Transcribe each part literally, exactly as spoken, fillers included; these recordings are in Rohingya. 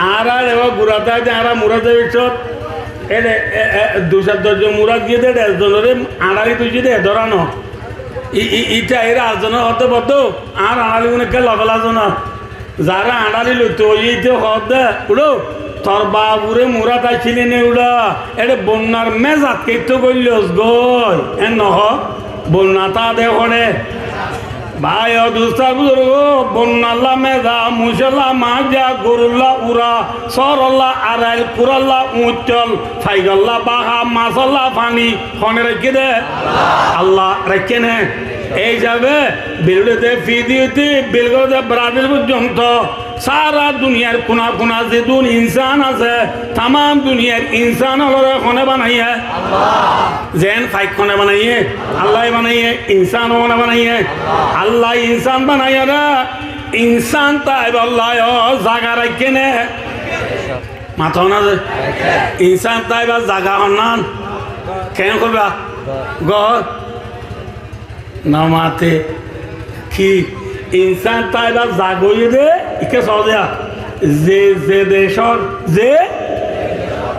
Añára eçé gura táite añára murad zai biccót, eçé, e, e, dui sair doc zon murad giyé dé, eçé ekzonoré añári tuijjé dé, e dóra no. I, i, ita eçé ekzone hoódde boddó, añár añári gún ekká loféla zona. Zaré añári loitó hoiyé ite hoódde, uçó, tor baburé murad aiccíl né uçá, eçé bonnar mézat kettó goillós goi, en nohó, bonna táde hoçé. Bái o dustó buzurgó, bonnalla meza, mucólla maijja, gorulla ura, sórolla arail, kuralla uñittol, faigolla baha, masólla faní, hone raikké dé? Allah raikké né? Ei hísabe Belúre dé Fiji óite Belgore dé Brazil foijjonto sára duniyar kuna kuna zedún insán asé, tamam duniyar insán ólore hone banaiyé? Allah. Zeén faik hone banaiyé? Allah banaiyé. Insán hone banaiyé? Allah insán banaiyére, insán táibolla yó zaga raikké né? Mató na ze? Insán táibar zaga honnán? Keén hoiba? Gór? Nomate. Ki? Insán táibar zaga óiye dé, ikká soó dé, ze ze decór, ze,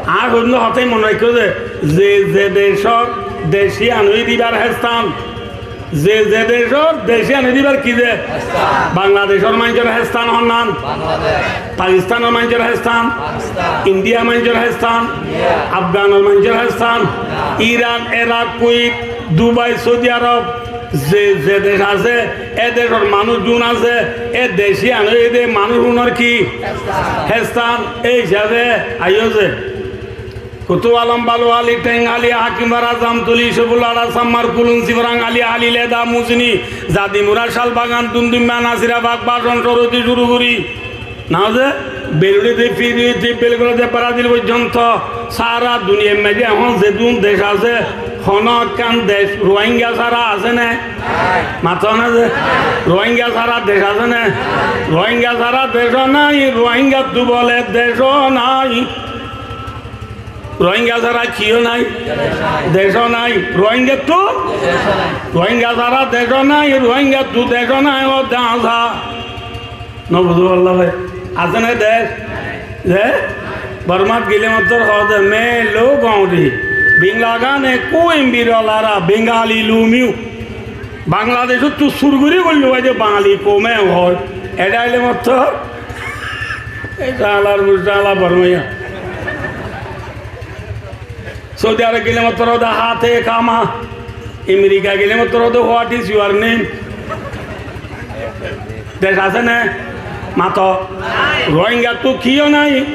añár hoódde hotá mone raikkó ze, ze ze decór decíyan óiye dé íbar héstán. Ze ze decór decíyan óiye dé íbar ki ze? Héstán. Bangladecór maincór héstán honnán? Bangladec. Pakistánor maincór héstán? Pakistán. Indiyar maincór héstán? Indiya. Afganor maincór héstán? Afgan. Iran, Erak, Kuwait, Dubai, Saudi Arob, ze ze dec asé, e decór manúic zun asé, e decíyan óiye dé manúic zunor ki? Héstán. Héstán. Ei hísabe aiyó ze Kutub Alom, Balu Ali, Theng Ali, Hakim Fara, Zamtuli, Isofullah Ara, Sammar, Kulun, Sifarang Ali, Ali Leda, Musini, Zadimura, Shalbagan, Dundumma, Nasirabag, Bacon, Soroti cúru gorí, na ze, Belúre dé Fiji óite Belgore dé Brazil foijjonto sára duniyar maze ehón zedún dec asé, honó ekkán dec Ruáinga sára asé né? Mató na ze? Ruáinga sára dec asé né? Ruáinga sára decó nái, Ruáingattú bóle decó nái. Ruáinga sára kiyó nái, decó nái. Ruáingattú, Ruáinga sára decó nái, Ruáingattú decó nái, ó dé asá. Nobuzó Allah bái. Asé né dec? Ze? Bormát gilé mottor hoó de, "میں لوگوں کی بنگلہ گانے کو امبیرو لارا بنگالی لومیو۔" Bangladecóttu sur gorí goilló bái de Bangali koume hoó. Eçé ailé mottor, e cálar bus cála Bormaiya. Saudi Arob gilé mottor hoó de "Há te ká má?" Amerika gilé mottor hoó de "What is your name?" Dec asé né? Mato. Ruáingattú kiyó nái.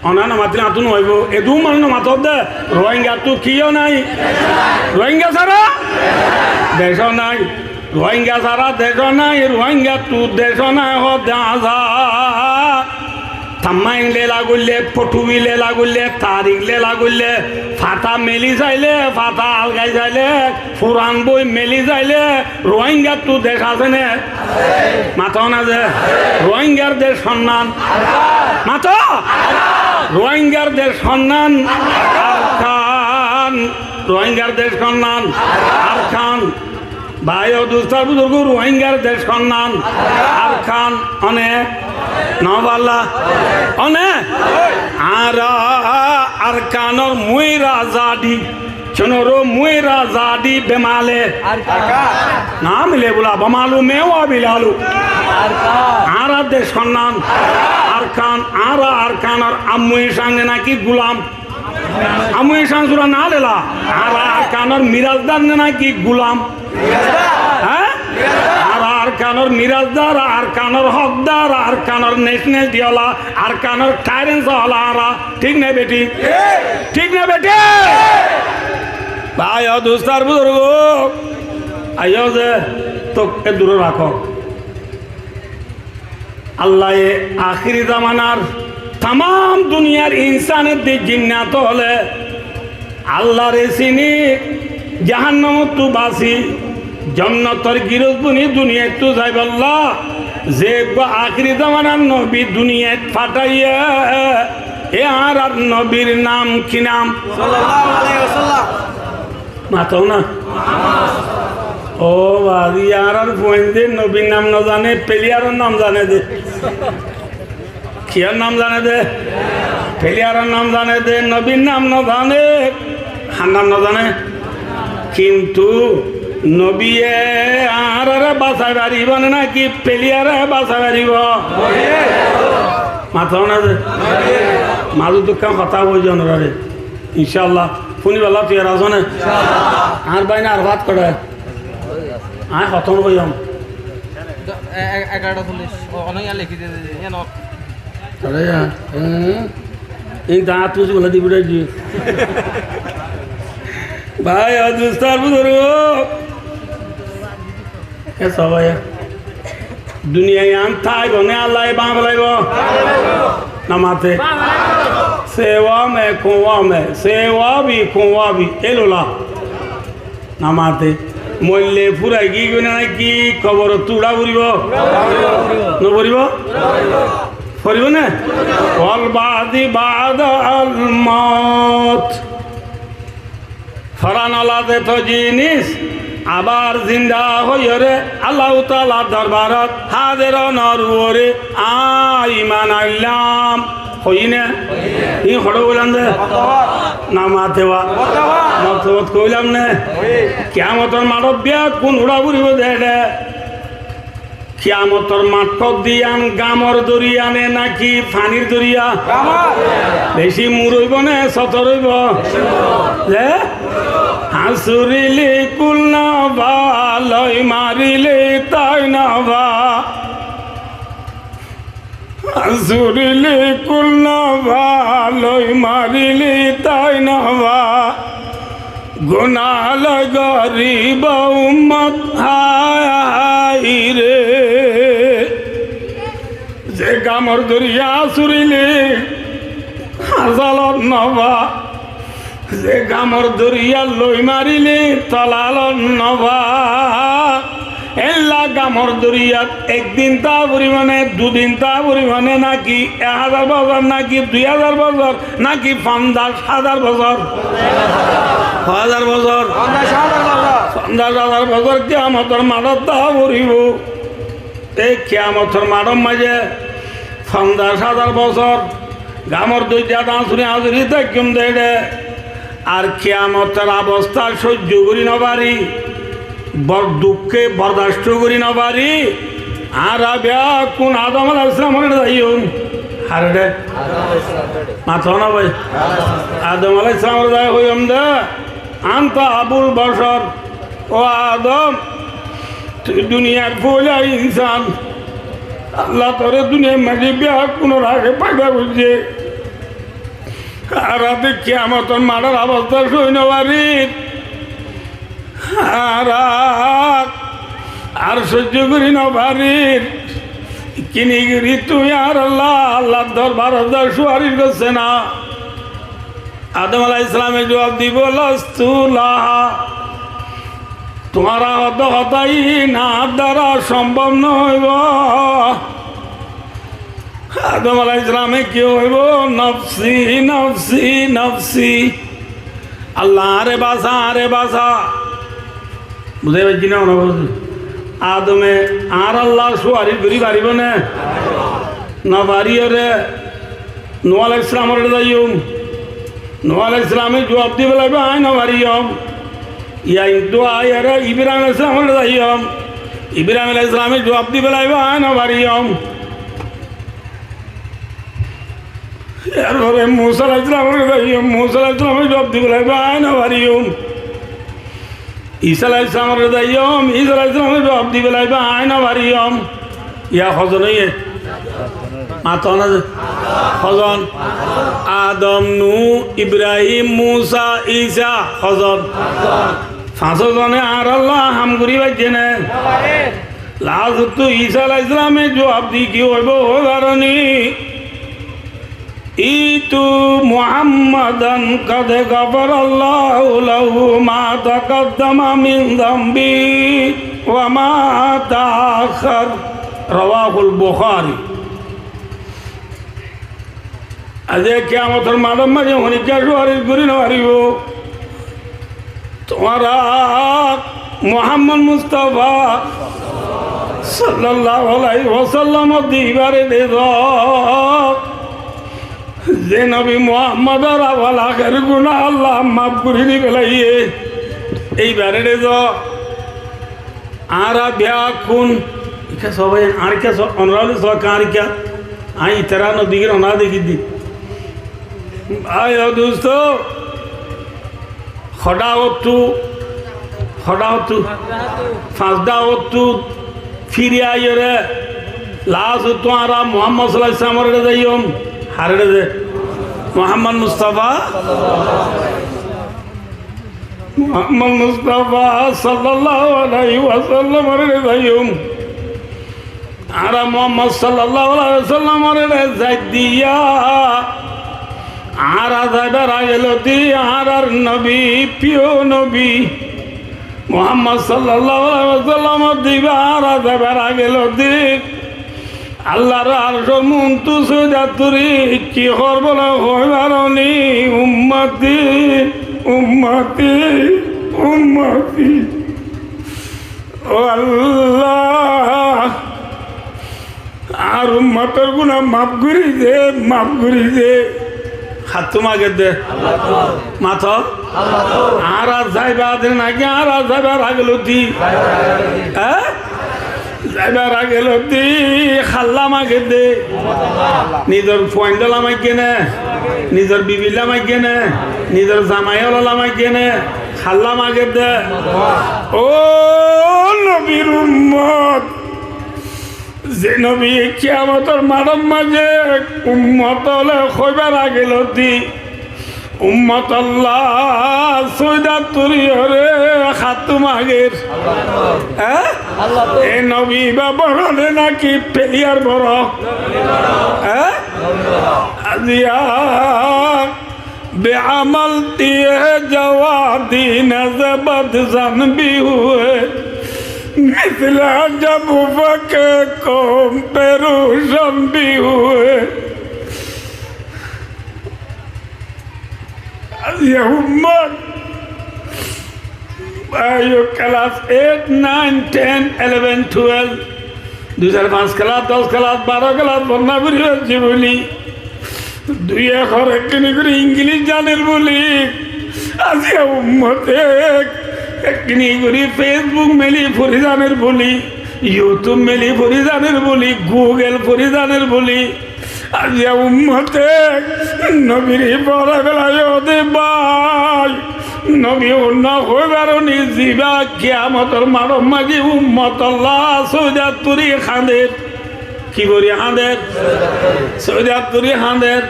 Oná nomatíle añáttu noóibo. Edún manúic nomatódde. Ruáingattú kiyó nái. Ruáinga sára decó nái. Ruáinga sára decó nái. Ruáingattú decó nái hoódde asá. Tammáing léla goillé, Pothúi léla goillé, Tarik léla goillé, fatá meli sailé, fatá algai sailé, furan boi meli sailé, Ruáingattú dec asé né? Mató na ze? Ruáingar dec honnán? Mató! Ruáingar dec honnán? Arkán. Ruáingar dec honnán? Arkán. Bái o dustó buzurgó, Ruáingar dec honnán? Arkán. One? Noó balla? One? Añára Arkánor muira zadi. Cúnoro muira zadi bemale. Arkán. Naam le bula bamalu mewa bilalu. Arkán. Añára dec honnán? Arkán. Añára Arkánor ammui cang né náki gulam? Ammui cang sura naá lela. Añára Arkánor mirasdar né náki gulam? Há? Añára Arkánor mirasdar, Arkánor hókdar, Arkánor nesnes diola, Arkánor thairens ola añára. Thík né bethík? Thík né bethík? Bái o dustó buzurgó, aiyó ze, tók eddur rakó. Allaye ahéri zamanar tamám duniyar insán edde jinnat ókkole Allaré siní, jahannamottú basí, jonnotor girós boni duniyaittú zaibolla, ze eggúa ahéri zamanar nobi duniyait fatháiye, e añárar nobir nam ki nam? Sallallahu alaihi wasallam. Mato na. Ó baázi, añárar fuainde nobir nam no zane, peliyaror nam zane de. Kiyór nam zane dé? Peliyaror nam zane dé, nobir nam no zane. Hár nam no zane? Kintu nobiye añáráre basai faribó né náki peliyare basai faribó? Mató na dé? Mazé dukkan hotá hoói zon orare. Incállah. Fúnibolla toiyar asó né? Añár bái na Arafat hoçé? Añí hoton hoiyum. E-, e-, egarotta sollic. O, ono yián lekí diye de, yián o. Tare ya, e? In ta át tusi bola di bidai di. Bái, o dustó ar buzurgo. E sóbai. Duniyai yián táibo né Allaye báñgi felaibo? No mate. Sé wá me, kun wá me, sé wá bi, kun wá bi, élola. No mate. Moille furai giyói né náki koborot uçá foribó? No foribó? Foribó né? Wal baadi baadal mot. Foran ola zeto jinis abar zinda óiyoré Allahu Taalar dorbarot házer ónor uore añí iman aillam. Hoiyí né? Híin hoçé hoilam dé? No mate ba. Moktobot hoilam né? Kiyamotor maçot beggún uçá foribó dé eçé. Kiyamotor maçot diyan gamor doriya né náki fanir doriya? Gamor. Beci mur óibo né sotor óibo? Ze? Hañsurile kul no fa, loi marile tai no fa. Hañsurile kul no fa, loi marile tai no fa. Gunah loi gorib ummot hái hái re. Ze gamor doriya surile hasalot no fa, ze gamor doriya loi marile tolalot no fa. Élla gamor doriyat ek din táa foribó né, dui din táa foribó né, náki ek házar bosór, náki dui házar bosór, náki fonzac házar bosór? Hó házar bosór? Fonzac házar bosór. Fonzac házar bosór kiyamotor maçot táa foribó. Ei kiyamotor maçor maze fonzac házar bosór gamor doriyat añsuri añsuri táikkum dé eçé. Ar kiyamotor obosta sóijjo gorí no fari, bor-, dukké bordasto gorí no fari, añára beggún Adom alaihissalamor eçé zaiyum. Hár eçé? Mató na bái? Adom alaihissalamor eçé zai hoiyum dé, anta abul bashar, ó Adom, tui duniyar foila insan. Allah tore duniyar maze beggúnor age foida goijjé. Añára de kiyamotor maçor obosta sói no farir. Añára ar sóijjo gorí no farir. Kini gorí tui añára Allah, Allahr dorbarot suwaric goijjó na? Adom alaihissalame juwab dibo, lastu laha. Tuáñra hoó de hotá iín añár duara sombob no óibo. Adom alaihissalame ki hoibo? Nafsi, nafsi, nafsi. Allah, añáre basa, añáre basa. Buzí faijjó né? Ono buzí? Adome añár Allahr suwaric gorí faribo né? No fariyóre Nuh alaihissalamor eçé zaiyum. Nuh alaihissalame juwab di félaibo, añí no fariyum. Yá hintu aiyóre Ibrahim alaihissalamor eçé zaiyum. Ibrahim alaihissalame juwab di félaibo, añí no fariyum. Yárfore Musa alaihissalamor eçé zaiyum. Musa alaihissalame juwab di félaibo, añí no fariyum. Isa alaihissalamor eçé zaiyum, Isa alaihissalame juwab di félaibo, añí no fariyum. Yá hozon óiye? Mató na ze. Hozon? Adom, Nuh, Ibrahim, Musa, Isa, hozon? Fañsó zone añár Allah ham gorí faijjé né? Lastottu Isa alaihissalame juwab di ki hoibo, hoi faroni? Itu Muhammadan qad ghafarallahu lahu ma taqaddama min dhanbihi wa ma ta'akhkhar. Rawahul Bukhari. Aijja kiyamotor maçor maze honikka suwaric gorí no faribo. Tuáñra Muhammad Mustafa sallallahu alaihi wasallam or dibare de do. Ze nobi Muhámmodor awal ahér guná Allah maf gorí di félaiye. Íbaré zo añára beggún, ikká sóo bái, añár ikká sóo, onorá ókkol sóo, añár ikká, añí itará nobi gín onorá dekí di. Bái o dustó, hoçé ottú, hoçé ottú, fañs dá ottú firi aiyóre, last ottú añára Muhámmod sallallahu alaihi wasallamor eçé zaiyum. Har eçé ze? Muhámmod Mustafa, Muhámmod Mustafa sallallahu alaihi wasallamor eçé zaiyum. Añára Muhámmod sallallahu alaihi wasallamor eçé zai diya, añára zaibar age lóti añárar nobi, fiyó nobi Muhámmod sallallahu alaihi wasallamor diba añára zaibar age lóti Allar arcór muúntu sóida turi ki hoór bóle hoói faroní, "Ummati, ummati, ummati." Ó Allah, añár ummotor guná maf gorí de, maf gorí de. Hattú mager de? Mato. Añára zaiba de náki añára zaibar age lóti? Há? Zaibar age lóti hálla mager de? Nizor fuaindólla mager né? Nizor bibilla mager né? Nizor zamaiólla mager né? Hálla mager de? Ó nobir ummot, ze nobiye kiyamotor maçór maze ummot ókkole hoibar age lóti, "Ummotolla sóida turi" hoóre, hattú mager? Há? E nobi íba boro de náki peliyar boro? Há? Aziya بے عمل دیے جوادی نہ ز بد ظن بھی ہوئے، مثل جب فقہ قوم پہ روشن بھی ہوئے۔ Aijja ummot, aiyó class eight, nine, ten, eleven, twelve, dui, sair, fañs class, doc class, baró class fonná fori faijjí buli, dui ekór ekkíni gorí English zaner buli, aijja ummot ek, ekkíni gorí Facebook meli fori zaner buli, YouTube meli fori zaner buli, Google fori zaner buli, aijja ummot ek nobire fórai félaiye de bái. Nobi unnó hoibar ni, ziba kiyamotor maçór maze ummotolla sóida turi hañder. Ki gorí hañder? Sóida turi hañder.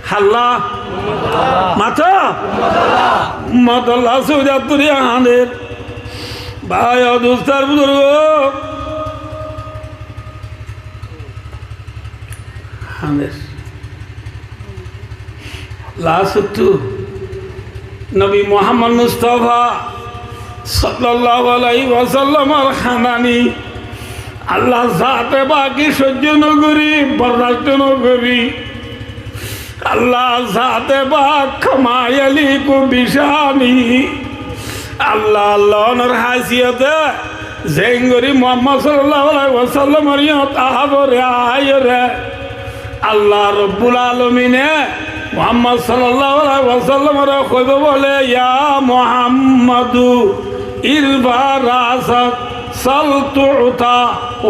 Hálla? Mato? Ummotolla sóida turi hañder. Bái o dustó ar buzurgó, hañder. Last ottú nobi Muhammod Mustafa sallallahu alaihi wasallamor hañdani Allah zate pake sóijjo no gorí, bordasto no gorí, Allah zate pak kama yaliqu bi shani. Allah, Allah onor haisiyote zeén gorí Muhammod sallallahu alaihi wasallamor yían ot ahábore aiyóre, Allah Rabbul Alamine Muhammod sallallahu alaihi wasallamore hoibo bole, "Ya Muhammadu, irfa rasak, sal tu'ta,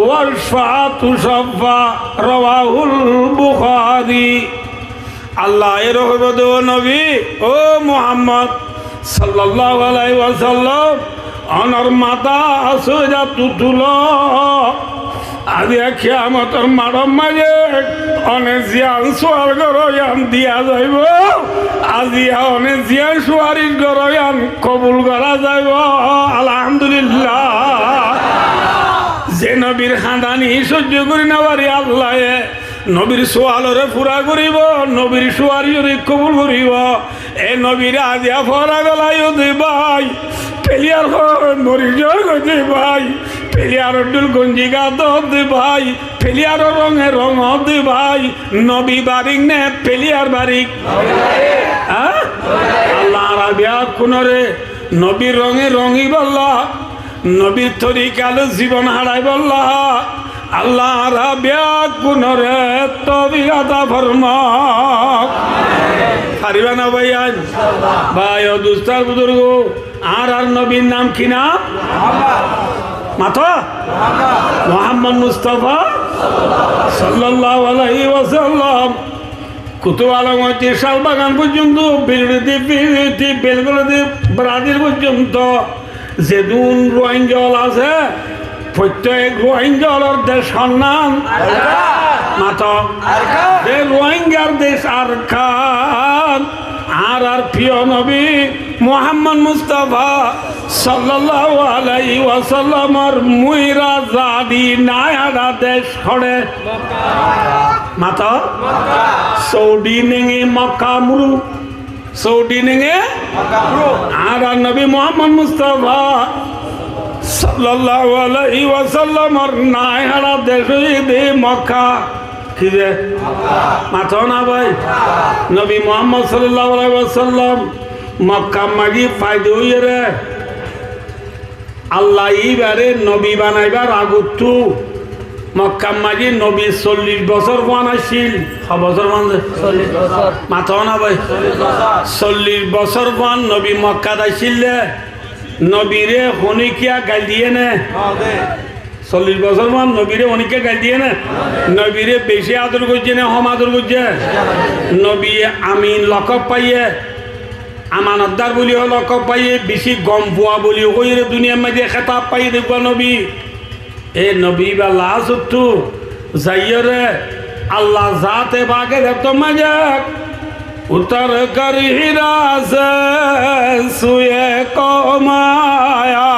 washfa tushaffa." Rawahul Bukhari. Allah ere hoibo de, "Ó nobi, ó Muhammod sallallahu alaihi wasallam, onor matá sóidattú tulo. Aijja kiyamotor maçór maze one ziyán sual goró yían diya zaibo. Aijja one ziyán suaric goró yían kobul gorá zaibo." Alhamdulillah. Ze nobir hañdani sóijjo gorí no fari Allaye nobir sualore fura goribo, nobir suaricóre kobul goribo. E nobire aijja fórai félaiyo de bái, peliyar hoi mori zagói de bái, peliyaror dhul gonji gadó de bái, peliyaror ronge rongó de bái, nobi barik ne peliyar barik? Há? Allah añára beggúnore nobir ronge rongibálla, nobir torika loi zibon haçaibálla Allah añára beggúnore toufik ata formok. Faribá ná báiyain? Bái o dustó ar buzurgó, añárar nobir nam ki nam? Mató? Muhammod Mustafa sallallahu alaihi wasallam. Kutub Alam óite Cál Bagan foijjonto, Bilgori di, Bilgori di Brazil foijjonto, zedún Ruáingga ól asé, fottí ek Ruáingga ólor dec honnán? Mató. Ze Ruáinggar dec Arkan, añárar fiyó nobi Muhammod Mustafa sallallahu alaihi wasallamor muira zadi nái hára dec hoçé? Mató. Soudi nenge Mokka muru. Soudi nenge? Añárar nobi Muhammod Mustafa sallallahu alaihi wasallamor nái hára dec óiye de Mokka. Ki de? Mató ná bái? Nobi Muhammod sallallahu alaihi wasallam Mokkar maze foida óiyore Allah ibáre nobi banaibar agottú Mokkar maze nobi sollic bosór fuan accíl. Ho bosór fuan de? Sollic bosór. Mató ná bái? Sollic bosór. Sollic bosór fuan nobi Mokkat accíl de, nobire honíkiya gail diyé né? Sollic bosór fuan nobire honíkiya gail diyé né? Nobire beci ador goijjé né hom ador goijjé? Nobiye amin lokob faiyé. Amanotdar buli hó lokob faiyé, beci gom fua buli hoiyóre duniyar maze ketab faiyé de uggwá nobi. E nobi íba lasottú zaiyóre Allah zate pake dektór maze, utar kar Hira se suye kom aya,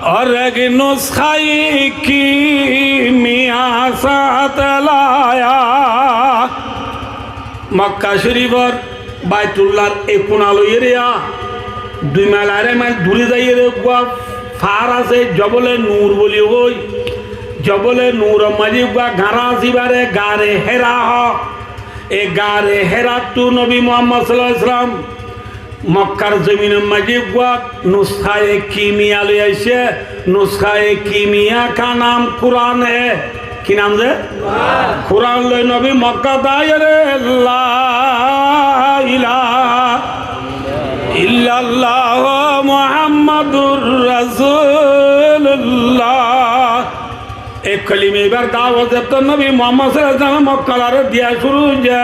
aur ek nuskhaye kimiya saath laya. Mokka Corifor Baitullar e kuna loiyóre ya, dui mail arai mail dure zaiyóre uggwá far asé, Jobole Nur buli hoi. Jobole Nuror maze uggwá gañr asé, ibáre Gare Hera hó. E Gare Herattú nobi Muhammod sallallahu alaihi wasallam Mokkar zominor maze uggwá nuskhaye kimiya loi aiccé, nuskhaye kimiya ka nam Kuran hai. Ki nam de? Kuran loi nobi Mokkat aiyóre la ilaha illallah Muhammadur Rasulullah. E kolima ibar dawot zettór nobi Muhammod sallallahu alaihi wasallam Mokka olaré diya cúru óiye,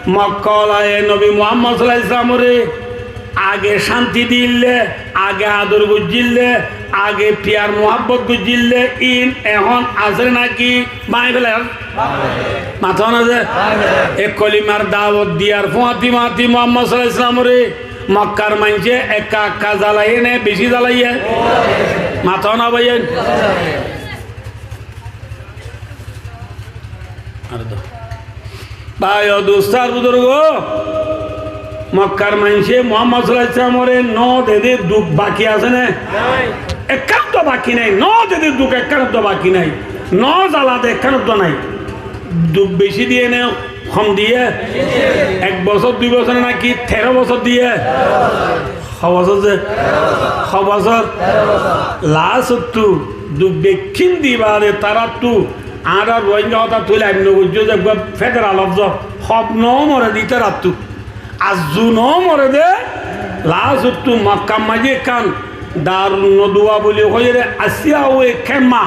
Mokka olaye nobi Muhammod sallallahu alaihi wasallamoré age cánti diyíl de, age ador goijjíl de, age fiyar muhábbot goijjíl de, ín ehón asé náki báñgi félaiyé? Mató ná ze? E kolimar dawot diyar fúañti fúañti Muhammod sallallahu alaihi wasallamoré Mokkar maincé ekka ekka zalaiyé né beci zalaiyé? Mató ná báiyain? Ar do. Bái o dustó ar buzurgó, Mokkar maincé Muhammod sallallahu alaihi wasallamoré no dede duk baki asé né? Ekkán do baki nai. No dede duk ekkán do baki nai. No zala de ekkán do nai. Duk beci diyé né hom diyé? Ek bosór, dui bosór náki teró bosór diyé? Ho bosór ze? Ho bosór? Lasottú duk bekkín di baade taráttu añára Ruáingga hotá tuile aimno goijjó ze uggwá federal ofisor hob no more de ítarattu. Azzu no more de, lasottú Mokkar maze ekkán Darun Naduwa buli hoiyóre asé, uwé kemma,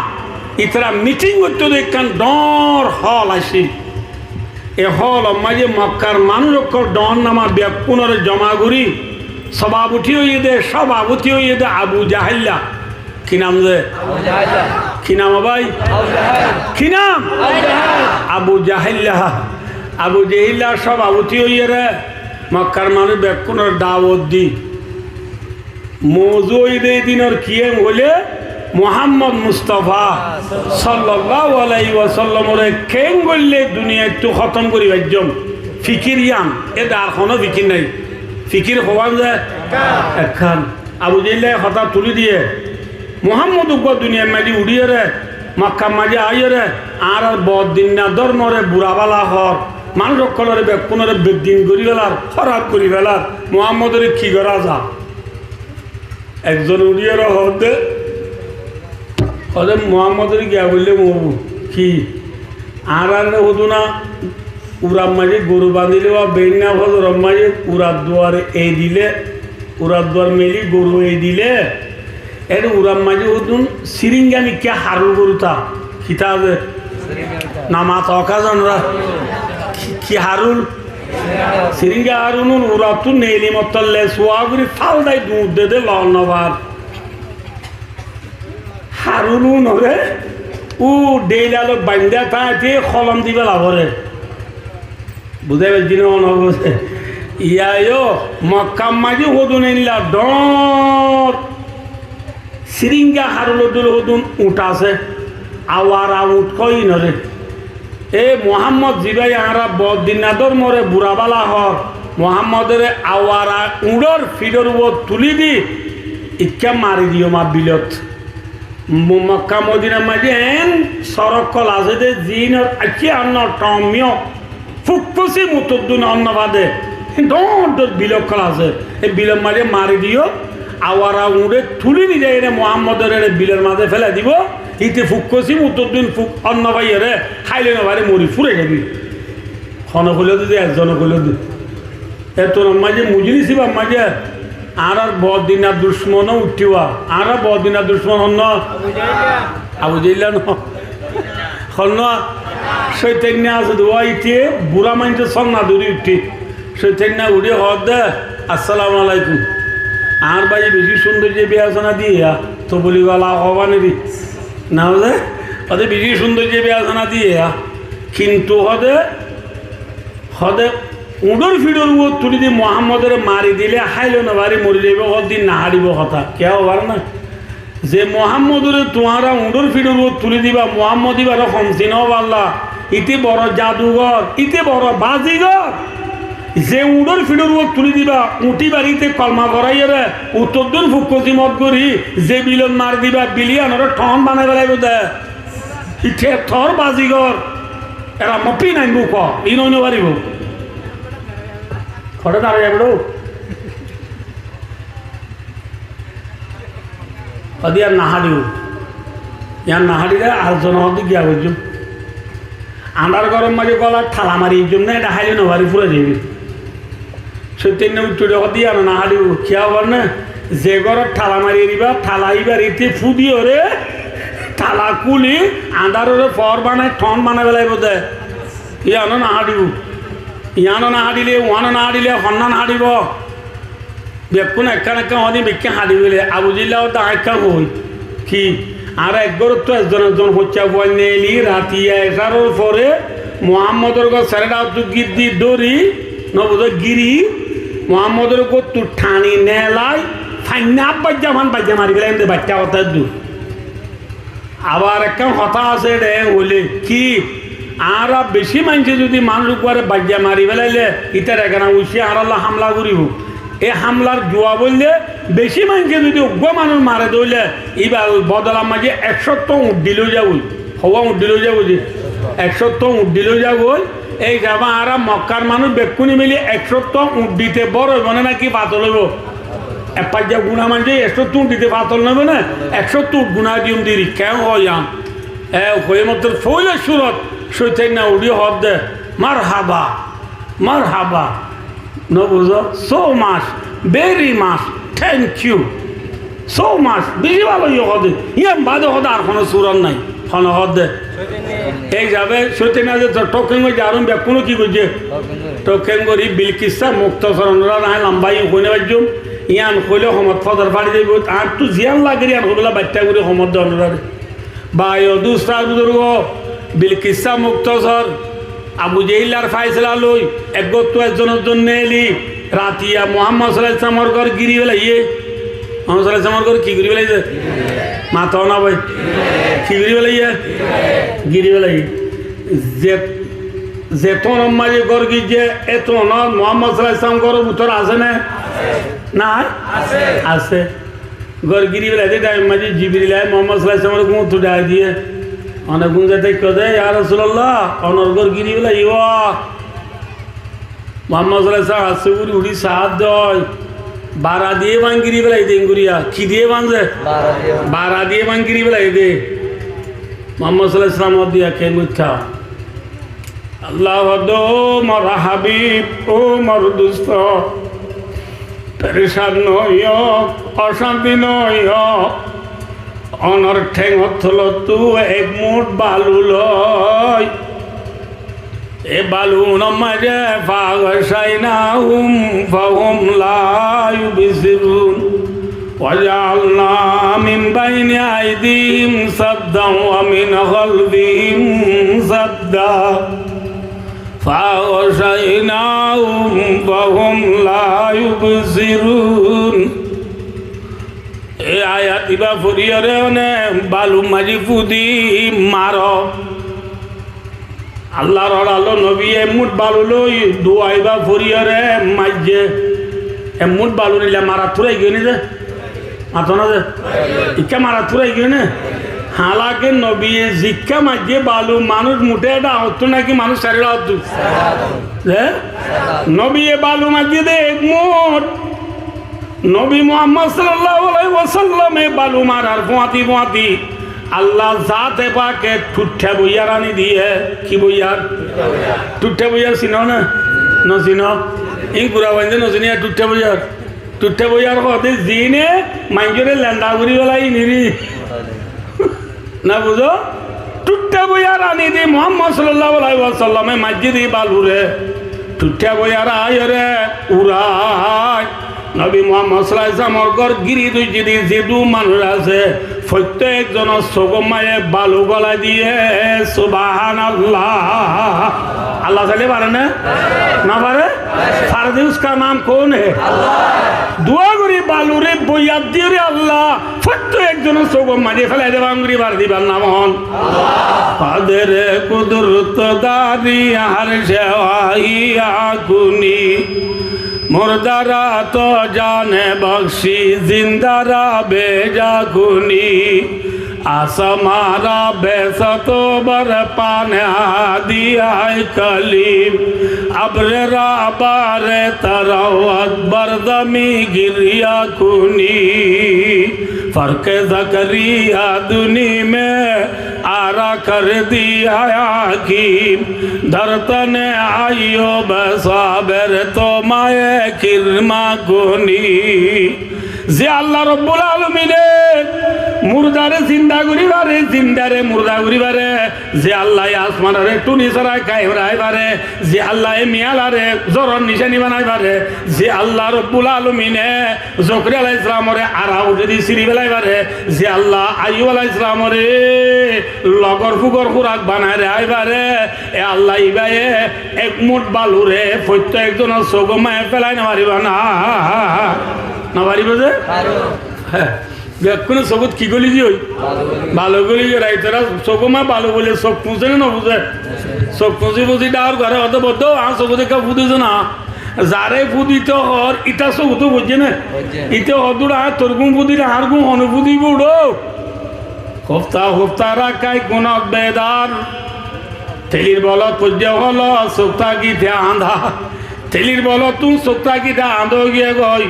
ítara miting goittó de ekkán dhoóñr hol accíl. E hólor maze Mokkar manúic ókkol dhoóñr nama bekkúnoré zoma gorí, sobabuti óiye de, sobabuti óiye de Abu Jahailla. Ki nam ze? Abu Jahailla. Ki nam bái? Abu Jahailla. Ki nam? Abu Jahailla. Abu Jahailla. Abu Jahailla sobabuti óiyeré Mokkar manúic bekkúnoré dawot di. Mouzu óiye de e dinor ki, en hoilé Muhammod Mustafa sallallahu alaihi wasallamoré keén goillé duniyaittú hótom gorí faijjóm. Fikir yián, ede ar honó fikir nái. Fikir hoón ze? Ekkán. Abu Jahailla hotá tulí diyé, Muhammod uggwá duniyair maze uçíyeré, Mokkar maze aiyóre, añárar boddinnor dórmoré bura bála hoór, manúic ókkoloré bekkúnoré beddin gorí félar, hóraf gorí félar, Muhammodoré ki gorá za? Ekzon uçíyeré hoódde, hoódde Muhammodoré giya goillé mobul. Ki? Añáráre hodún na Urar maze goru bandile ba beinna fozoror maze urar duare ei dile, urar duar meli goru ei dile, ere urar maze hodún siringa mikká harul goru ta. Kita ze? Nama toka zanora. Ki, ki harul? Siringa harul un urattú neili mottor le suwa gori faldai duñr de de lon no far. Harulunore u dheilalo baindá táite holom diba lagore. Buzá faijjó né? Ono buzá. Iyayo Mokkar maze hodún eilla dhoóñr siringa harulor dóilla hodún uñth asé. Awara uñth hoó inore. E Muhámmod, zibáye añára Boddinnadór more bura bála hoór, Muhámmodóre awara uñçór fiçór uore tulí di ikká mari diyó ma bilot. Mo-, Mokka Modinar maze eén sorók ókkol asé dé, ziínor aiccé annó thomiyó, fukkosi mutoddún onnó fade, dhoóñr dhoóñr bil ókkol asé. E bilor maze mari diyó, awara uñçé tulí nizai ene Muhámmodóre ene bilor maze félai dibó. Íte fukkosi mutoddún fuk onnó faiyóre háile no fari mori fúrai zaibi. Hone hoiló de, ezzone hoiló de. Ettór maze mujlis íbar maze añárar Boddinar ducmon ó uiththíba. Añárar Boddinar ducmon honnúa? Abu Jehil no. Honnúa? Cóitanna asé de, íte bura maincór sónna dóri uiththé. Cóitanna uçí hoódde, "Assalamu alaikum. Añár báiye bicí cúndor ze biyasona diyé ya, to buli gala hoóba né ri?" Na hoóde? Hoóde bicí cúndor ze biyasona diyé ya. Kintu hoóde, hoóde uñçór fiçór uore tulí di Muhámmodóre mari dile háile no fari mori zaibo, hoóde din no háçibo hotá. Kiyá hoóbar na? Ze Muhámmodóre tuáñra uñçór fiçór uore tulí diba, Muhámmod íbaré hom sino balla, íte boro jadugor, íte boro bazigor. Ze uñçór fiçór uore tulí diba, uñth íbar íte kolma foráiyore, uttor din fukkosi mot gorí, ze bilot mari diba, bil yíanoré thon banai félaibo de. Íte tor bazigor, era mopí nainbó ko, ín ói no faribo. Hoçé darai zaibo. Hoóde yían no háçibo. Yían no háçile ar zone hoóde giya goijjum. Añár góror maze golat tala mari aijjum né, ede háile no fari fúrai zaibi. Cóitanna uçí uçí hoóde yían no háçibo. Kiyá hoóbar na? Ze górot tala mari eriba, tala íbar íte fúdiyore tala kúli añdárore foór banai, thon banai félaibo de. Yían no háçibo. Yían no háçile, uán no háçile, honnúa no háçibo? Bekkún ekkán ekkán hoóde bekkún háçi bóle, Abu Jehil hoóde aññí ekkán hoói. Ki? Añára ek górottu ezzon ezzon hoicca fuain neeli ratiya ecaror fore Muhámmodor gór sereçattú giddi dóri, no buzó, giri, Muhámmodor górttu thani neelai, fainna baijja fán baijja mari félai de, baicca hotá eddur. Abar ekkán hotá asé, ede hoilé ki, añára bicí maincé zudi manúic uggúare baijja mari félaile, ítar egana uiccé añárálla hámla goríbo. E hámlar juab óilde, bicí maincé zudi uggúa manúic mare de óile, íbar bodolar maze ek cótto uñth dilé ói zagói. Howá uñth dilé ói zagói de? Ek cótto uñth dilé ói zagói. Ei hísabe añára Mokkar manúic bekkúne mili ek cótto uñth dite bór óibo né náki fatol óibo? Ek faijja guna maincé ek cótto uñth dite fatol no óibo né? Ek cótto uñth guna diyum de ri, keén hoó yían? E hoiyé mottor foóila cúrot cóitanna uçí hoódde, "Marhaba, marhaba." No buzó? So much, very much, thank you. So much, bicí bála óiye hoóde. Yían baade hoóde ar honó cúrot nái. Hone hoóde? Ei hísabe cóitanna ze tor thókken goijjé, arún bekkúne ki goijjé? Thókken gorí Bilkissa Muktasor onoráre aññí lamba yían hoi no faijjum. Yían hoilé homot fodor fari zaibói. Añáttu ziyán lager yían hoibólla baiththá gorí homot de onoráre. Bái o dustó ar buzurgó, Bilkissa Muktasor, Abu Jehillar faisala loi, eggúattu ezzon ezzon neeli, ratiya Muhammad sallallahu alaihi wasallamor gór giri felaiyé. Muhammad sallallahu alaihi wasallamor gór ki giri felaiyé? Mato na bái. Ki giri felaiyé? Giri felaiyé. Ze, ze tonor maze gór gijjé, e tonor Muhammad sallallahu alaihi wasallam góror bútore asé né? Nái? Asé. Asé. Gór giri félai de thaim maze Jibril aái Muhammad sallallahu alaihi wasallamor gúñttu dhai diye. One gúñzai táikko de, "Ya Rasulallah, onor gór giri félai yó." Muhammad sallallahu alaihi wasallam asé gori uçí saár de, bara diye báñgi giri félai de, engoriya. Ki diye báñze? Bara diye. Bara diye báñgi giri félai de. Muhammad sallallahu alaihi wasallam diya ke muttha. Allah hoódde, "Ó mor Habib, ó mor dustó, perecán no óiyo, ocánti no óiyo. Onor théngor tolottú ek muth balu loi, e balu unor maze فأغشيناهم فهم لا يبصرون. وجعلنا من بين أيديهم سدا ومن خلفهم سدا فأغشيناهم فهم لا يبصرون." E ayat ibá foriyóre one balur maze fúdi maro. Allar orallo nobiye ek muth balu loi dua ibá foriyóre maijje. Ek muth balu nile marat fúrai giyói né ze? Mató na ze? Ikká marat fúrai giyói né? Halake nobiye zikká maijje balu manúc muthé dhañrttú náki manúc sairó dhañrttú? Ze? Nobiye balu maijje de ek muth. Nobi Muhammad sallallahu alaihi wasallame balu marar fúañti fúañti Allar zate pake thuththá boiyar ani diye. Ki boiyar? Thuththá boiyar sino né? No sino? Ín gura bainde no siniye thuththá boiyar? Thuththá boiyar hoóde ziíne maincóre lenda gorí félai iniri. Na buzó? Thuththá boiyar ani di Muhammad sallallahu alaihi wasallame maijje di balure. Thuththá boiyar aiyóre urai. Nobi Muhammad sallallahu alaihi wasallamor gór gírit uijjé di zedún manúc asé, foittek zonor sógor maze balu golai diye. Subhanallah. Allah sailé fare né? No fare? Fare de, uska naam koun hai? Dua gorí balure boiyat diyóre Allah foittek zonor sógor maze félai de, banguri bar dibar nam hon. قدر قدرت داری عرش واہی آ کنی، مردہ را تو جان بخشی زندہ را بھیجا کنی۔ آسماں را بے ستو بر پا نہادی آی کلیم، ابر را بار تروت بر زمیں گریہ کنی۔ فرق زکریا دونی میں آرا کر دیا حکیم، در تن ایوب صابر تو مائے کرما کنی۔ Ze Allah Robbul Alomine murdare zinda gorí fare, zindare murda gorí fare, ze Allah ye asmanore thuni sára kaim raái fare, ze Allah ye miyalare zoror nicani banai fare, ze Allah Robbul Alomine Zokariya alaihissalamore ara uçé di siri félai fare, ze Allah Aiyub alaihissalamore logor fugor hurak banai raái fare, e Allah ibaye ek muth balure foittek zonor sógor maze félai no faribó né? No faribó ze? Hé, bekkúnor sógot ki goli giyói? Balu goli giyói. Itará sógor maze balu bole sók fuñse né no fuñse? Sók fuñsi fuñsi dhañr goré, óde boddo, añár sógot ekká fúdi zé na. Zaré fúdito hoór, ítar sógottú foijjé né? Íte hoódde añár torgún fúdile añárgún hone fúdibo uçó. Hofta hofta rakká gunot bedar. Telir bolot foijjé holo sók tákite añdá. Telir bolottún sók tákite añdá ói giyé goi.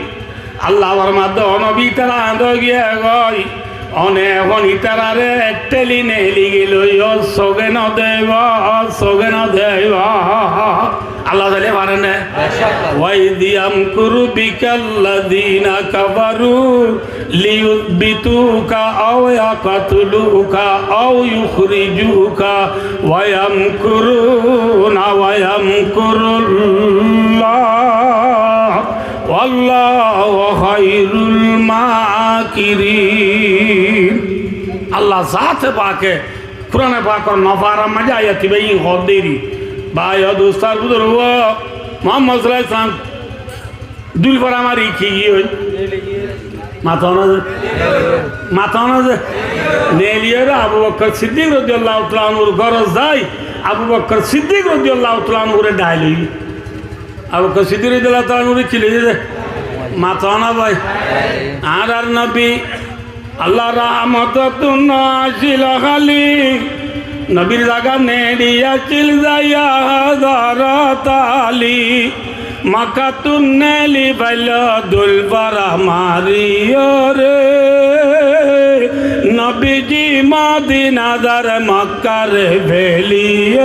Allah formadde, ó nobi, ítara añdá ói giyé goi. One ehón ítarare theli neli gilói, ó sóge no deibo, ó sóge no deibo. Allah sailé fare né? وإذ يمكر بك الذين كفروا ليثبتوك أو يقتلوك أو يخرجوك ويمكرون ويمكر الله والله خير الماكرين. Allah zate pake Kurane Pakor nofarar maze ayat ibá ín hoódde eri. Bái o dustó ar buzurgó, Muhammad sallallahu alaihi wasallam dúil fora mari ki giyói? Mató na ze? Mató na ze? Neliyóre Abu Bakr Siddik rodiyallahu taala anhur górot zai, Abu Bakr Siddik rodiyallahu taala anhure dhai loi. Abu Bakr Siddik rodiyallahu taala anhure ki loi ze? Mató na bái? Añárar nobi Allar rahmotottún no accíl háli, nobir zagat neri accíl zaiya házar tali. Makkattún neli faillo dúil fora mariyóre, Nobiji Modina zar Mokkar veliyore,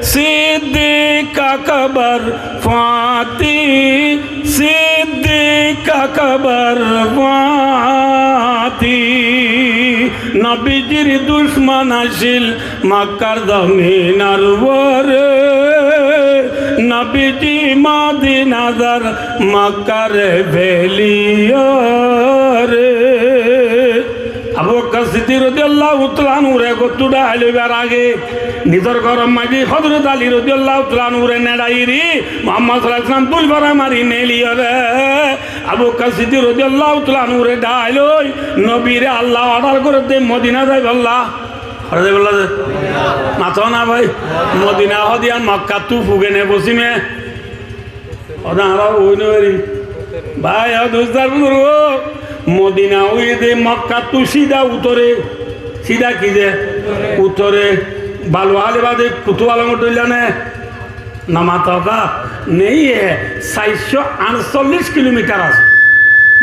Siddik Akbar fuáñti, Siddik Akbar fuáñti. Nobijir ducmon accíl Mokkar zominor uore, Nobiji Modina zar Mokkar veliyore. Abu Bakkar Siddik rodiyallahu taala anhure gottú dhail óibar age nizor góror maze Hozrot Ali rodiyallahu taala anhure neçaiyóre Muhammad sallallahu alaihi wasallam dul fora mari neeliyóre Abu Bakkar Siddik rodiyallahu taala anhure dhail ói nobire Allah ordar gorédde Modina zaibolla. Hotá zaibolla de? Mato na bái? Modina hoó de yián Mokkattú fugene fosime. Hotá añára hoói no fari. Bái, ó dustó ar buzurgó, Modina óiye de Mokkattú sida utore. Sida ki de? Utore. Balu háli bade Kutub Alomor dóilla ne? No mato ká? Nei, e sair cót añctollic kilomitar asé.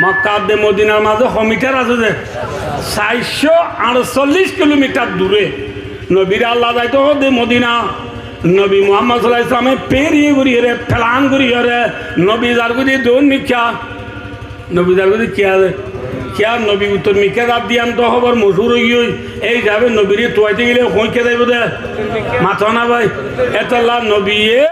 Mokka de Modinar maze ho mitar asé de? Sair cót añctollic kilomitar dure. Nobire Allah zaito hoó de Modina. Nobi Muhammad sallallahu alaihi wasallame feriye goríyore, felan goríyore, nobi zargói de doin mikká. Nobi zargói de kiyá de? Kiyá nobi uttor mikká zar de yián to hóbor mochúr ói giyói. Ei hísabe nobire tuaite gele hoóñikka zaibo de? Mato na bái? Etolla nobiye